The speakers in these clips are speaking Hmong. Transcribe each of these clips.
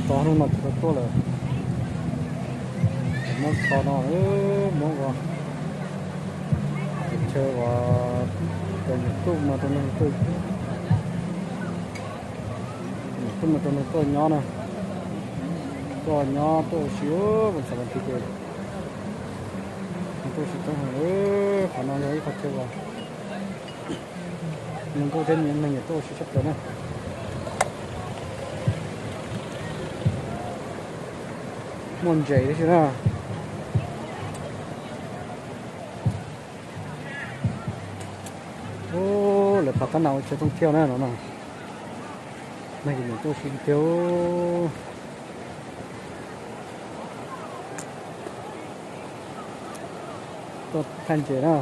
Tso hnub no tsis tau tuaj lawm. Muab tso no, muab ua chaw uas cov nyuam tuaj no rau neeg tuaj, nyuam tuaj no rau neeg tuaj nyob na. Tuaj nyob tuaj ua si, ua ntxhais ua ntxiv ces tuaj ua si tau heev. Qhov no yog ib qhov chaw uas neeg nkuj thiab neeg nyiam tuaj ua si tshaj plaws na. Muaj ntses tib si na. Lawv phav tab nas ua chaw thooj thiaj na no na. Neeg nyiam tuaj ua si tiag. Tuaj thaij ntses na.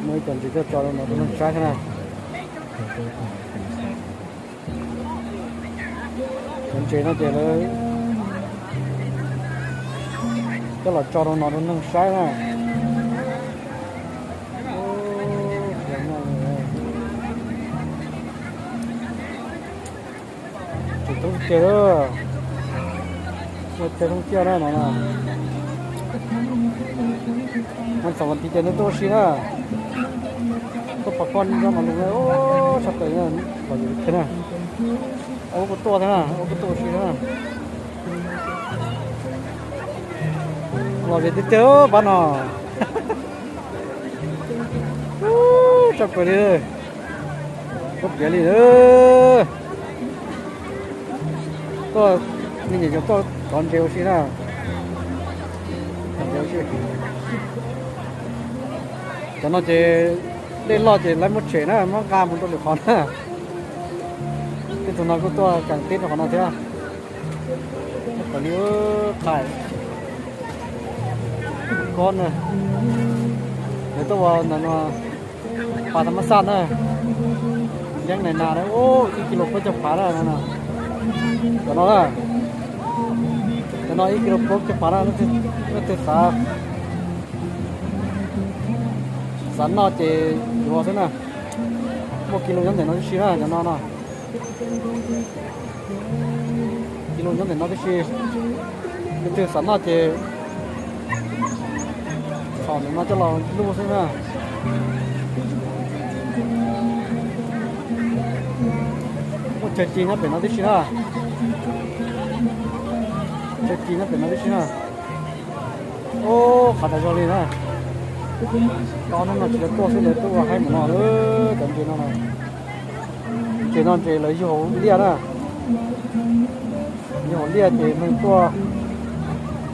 Muaj ib co ntses coj tso rau no rau neeg saib thiab na. Cov ntses no ces lawv coj los tso rau no rau neeg saib na. Tsis tub tiag, ua chaw thooj thiaj na no. Vaj ntxhov vas thiv ces nej tuaj ua si na. Tuaj pom koj nyob mas lus na, tshaj plaws na, los yus thiab na. Ua kuv tuaj thiab na, ua kuv tuaj ua si thiab na. Los yus tiag tiag pab no. Tshaj plaws li. Koj piav li. Tuaj, me nyuam yaus tuaj tov ntses ua si na. Cov no ces dej loj ces lawv muab tshem na, muab nqa mus rau lwm qhov na. Tej tug no kuj tuaj kaam teb rau qhov no thiab. Kom li qhaim kob na. Lawv tuaj ua ntawm no pas thas mas xaj na. Yeeb nais nas na, ib kis lus plaub caug phav na. Cov no na, cov no ib kis lus plaub caug phav na, leej twg xav, xav noj ces yuav xwb na. Muaj kis lus nyob ntawm no tib si na, cov no no. Kis lus nyob ntawm no tib si. Leej twg xav noj ces txhom ntawm no coj los luj xwb na. Muaj chaw ci nyob pem no tib si na. Chaw ci nyob pem no tib si na. Ub, qhov tas zog li na. Tau hnub no tsis tau tuaj xwb lawv tuaj ua haib mus no, cov ntses no. Ntses no ntses lawv yug hauv liaj na. Yug hauv liaj ces neeg tuaj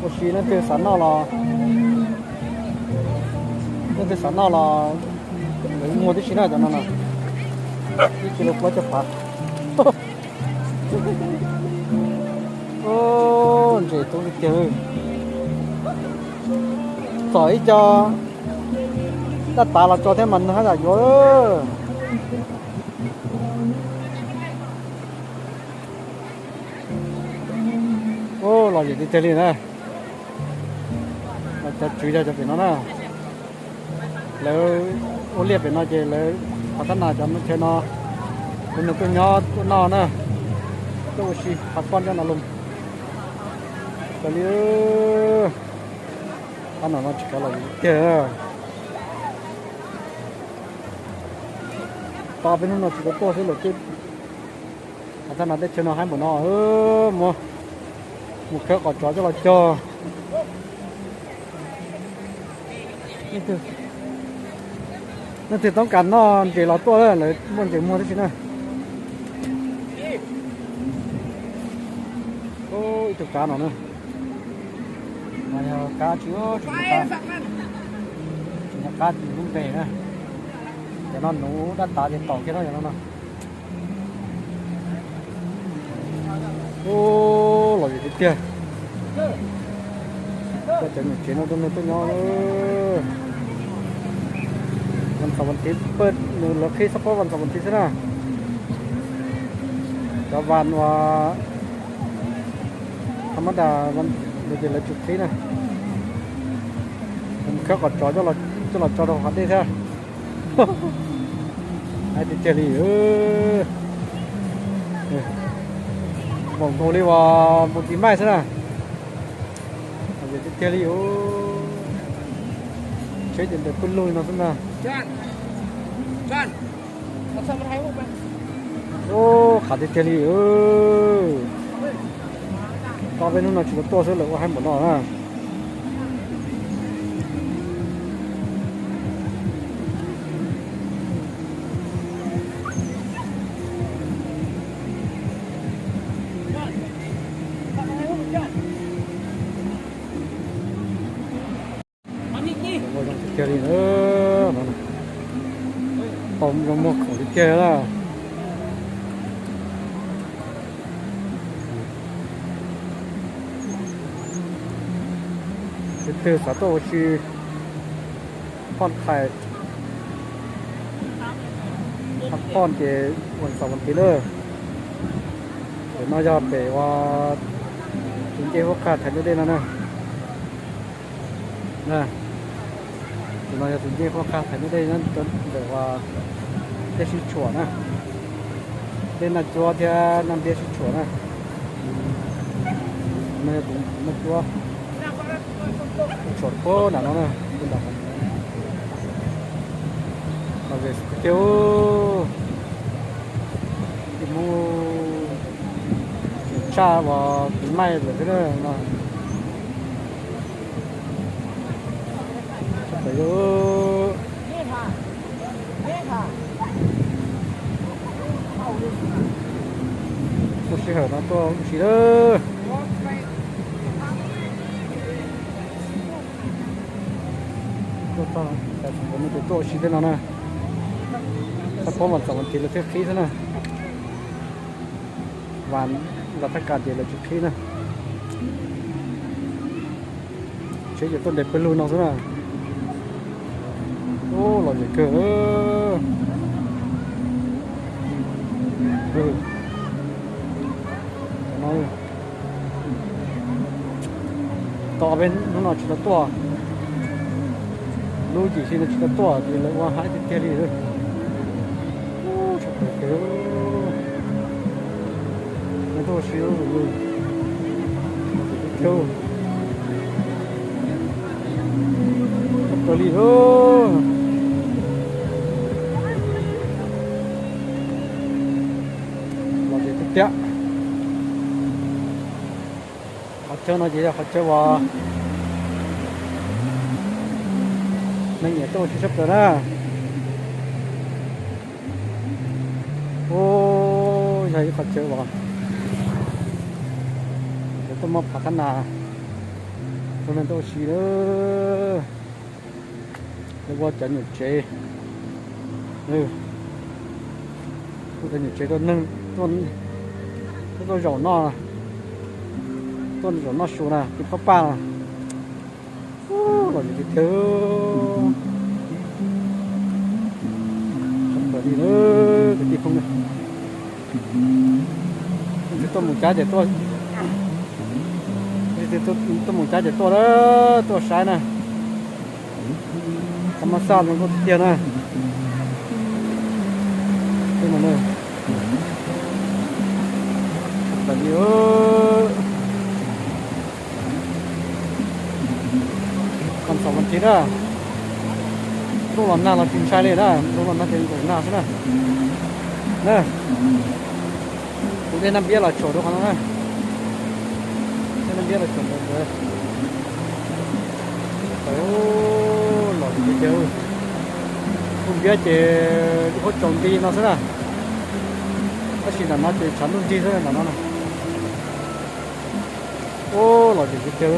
ua si, leej twg xav noj los, leej twg xav noj los lawv muag tib si na cov no na. Ib kis lus plaub caug phav. Ub, ntses tub tiag tiag. Txhom ib co dab tav los tso thiab mas neeg haj yam yuav. Ub, los yam tiag tiag li na. Cov tswv yog cov pem no na. Lawv ua liaj pem no ces lawv phav tab nas cov chaw no, cov neeg tuaj nyob tuaj noj na, tuaj ua si phav koj nyob no los. Raws li, pab no no tsis kav los yus tiag. Tau peb hnub no tsis tau tuaj xwb lawm twb, phav tab nas teb chaws no haib npaum no. Mus, mus khawb qos tsov coj los cog. Leej twg toob kas noj ntses los tuaj, lawv muaj ntses muag tib si na. Ib tug kab no na. Mas yog kab tsis, tsis muaj qab, tsis muaj qab tsis lub npe na. Cov no nuv dab tav ces tom kiag no cov no no. Ub, los yus tiag tiag. Cov nyuam tsev no tuaj nyob, vas xaum vas thiv, nws lawv qhib xab pob vas xaum vas thiv xwb na. Cov vas uas tha mab das ces lawv tsis qhib na. Khawb qos tsov coj los tso rau qhov dej thiab. Haib tiag tiag li. Npaum nkaus li uas npua tiv maij xwb na. Tiag tiag li. Tsheb ces nres pwg lug li no xwb ntag. Ub, qhav tiag tiag li. Tau peb hnub no tsis tau tuaj xwb lawv ua haib npaum no na. Zoo tiag tiag li na. Tau zoo muag khoom tiag tiag na. Tus twg xav tuaj ua si phoj thais, phoj ces ua xaum ua tiv lawm. Pem no yog pem uas tus ncej huab qag thaiv ntug dej no na. Tus no yog tus ncej huab qag thaiv ntug dej ntawm uas dej sib tshuam na. Dej Naj Cuab thiab Naj Npiab sib tshuam na. No yog tus Naj Cuab sib tshuam puag nram no na. Los ze tiag, tsis muaj tshaj uas tiv maij lawm thiab na. Lub sij hawm no tuaj ua si lawm. Tuaj txog, tuaj ua si tej no na. Txog poob mas txog ua tiv lawv thiaj qhib xwb na. Vas, vas thaj kas ces lawv tsis qhib na. Tsheb ces tuaj nres pawg lug no xwb na. Ub, lom zem kawg. Tau peb hnub no tsis tau tuaj, lub cim si no tsis tau tuaj ces lawv ua haib tiag tiag li. Ub, tshaj plaws kawg. Tuaj ua si, tshaj plaws li. Los zem tiag tiag. Qhov chaw no ces yog qhov chaw uas neeg nyiam tuaj ua si tshaj plaws na. Ub, yog ib qhov chaw uas lawv tuaj muab phav thab nas rau neeg tuaj ua si lawm. Lawv ua cov nyuam tsev, ua cov nyuam tsev rau neeg tuaj zaum noj, tuaj zaum noj su na, pw pab paj na. Ub, lom zem tiag tiag. Tshaj plaws li na, kwv tij phooj ywg. Leej twg tuaj mus cab ces tuaj, leej twg tuaj mus cab ces tuaj, tuaj saib na. Tau mab xaj zoo nkauj tiag tiag na. Tej no na, tshaj plaws li. Koj xaum ua tiv na, ntuj los nag los tsis ntshai li na, ntuj los nag ces nkaum nag xwb na. Na, tus dej Naj Npiab los tshuam rau qhov no na. Dej Naj Npiab los tshuam ntawd ntawd. Lom zem tiag tiag. Ntuj npiab ces lub qhuab tsaus nti no xwb na. Tab sis nram no ces tshav ntuj nrig xwb nram no na. Ub, lom zem tiag tiag.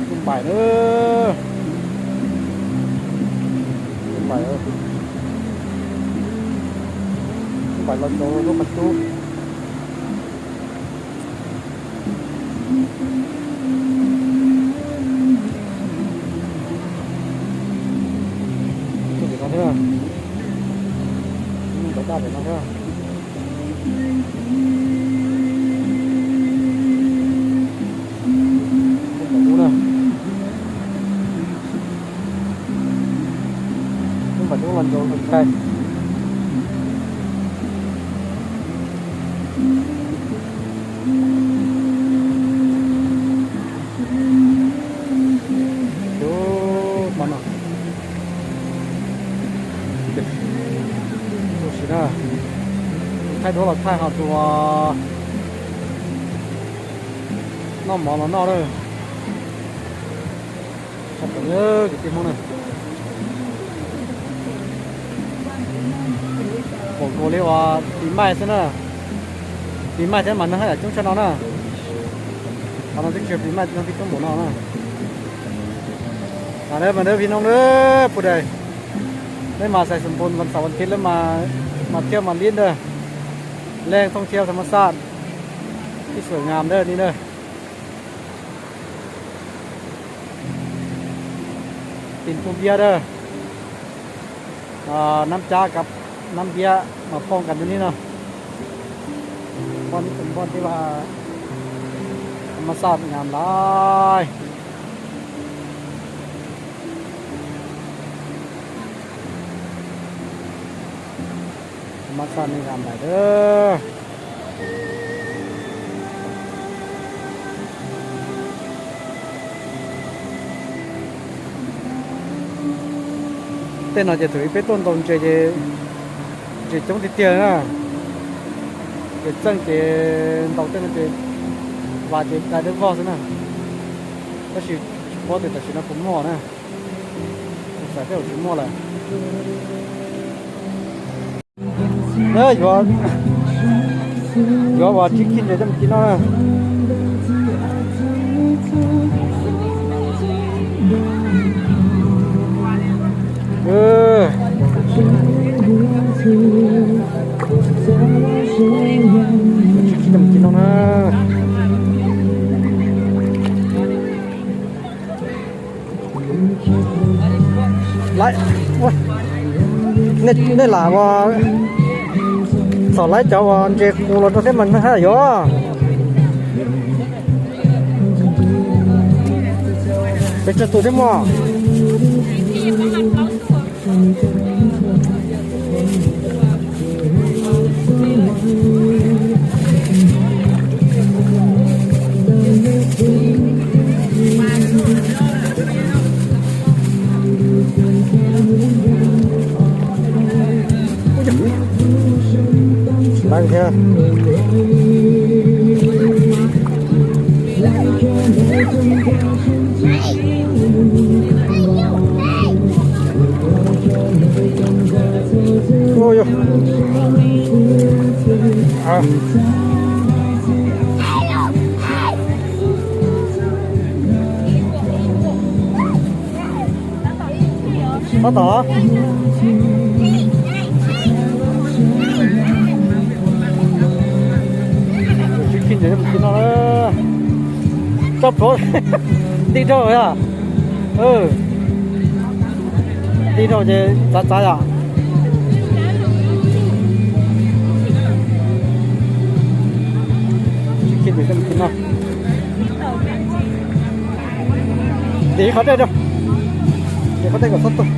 Ntuj npaim na. Ntuj npaim, ntuj npaim los rau lub qhov cub. Tuaj pem no thiab, nrov daj pem no thiab. Tuaj tom ub na. Ub, los ncaus ntawm thaij. Ub, tau no. Tus sim na, thaij duab los thaij ho tus noj mov los noj lawm. Sab tom kwv tij Hmoob na. Pom nkaus li uas pis maij xwb na. Pis maij thiab mas neeg haj yam coob tshaj no na. Qhov no twb tsis yog pis maij, neeg twb coob npaum no na. Mas dawb mas dawb phi noog na, puas dais. Neb mas xais xum pos vas xaum vas thiv lawm mas thiaj mas liab ntag. Lej thooj thiab tham mas xaj ib xuam ngam ntawd ni na. Tim pub npiab dawb. Nab cab, nab npiab mas phooj kas ntawm ni no. Npoj tib vaj, mas xaj ngam lawm. Mas xaj ni ngam lawm dawb. Tej no ces thaum ub peb tuaj ntaus ntses ces ntses coob tiag tiag na. Ces txeej ces ntaus tej no ces vas ces dai dawb vog xwb na. Tab sis tsis paub tias tam sim no puas muaj na. Xav tej zaum tsis muaj lawm. Yuav, yuav uas tsib khib ntses coj mus ci noj na. Tsib khib coj mus ci noj na. Nej lam ua txhom laib cov uas ntses qus los rau thiab mas neeg haj yam yuav. Pes tsawg tus thiab mog? Leej thiab. Ua, tab tom tsis khij ntses no, tso plhuav nti dhau yom. Nti dhau ces txav txav yom. Tsis khij ntses no. Ntim qhov dej rau, ntim qhov dej kom txhob tuag.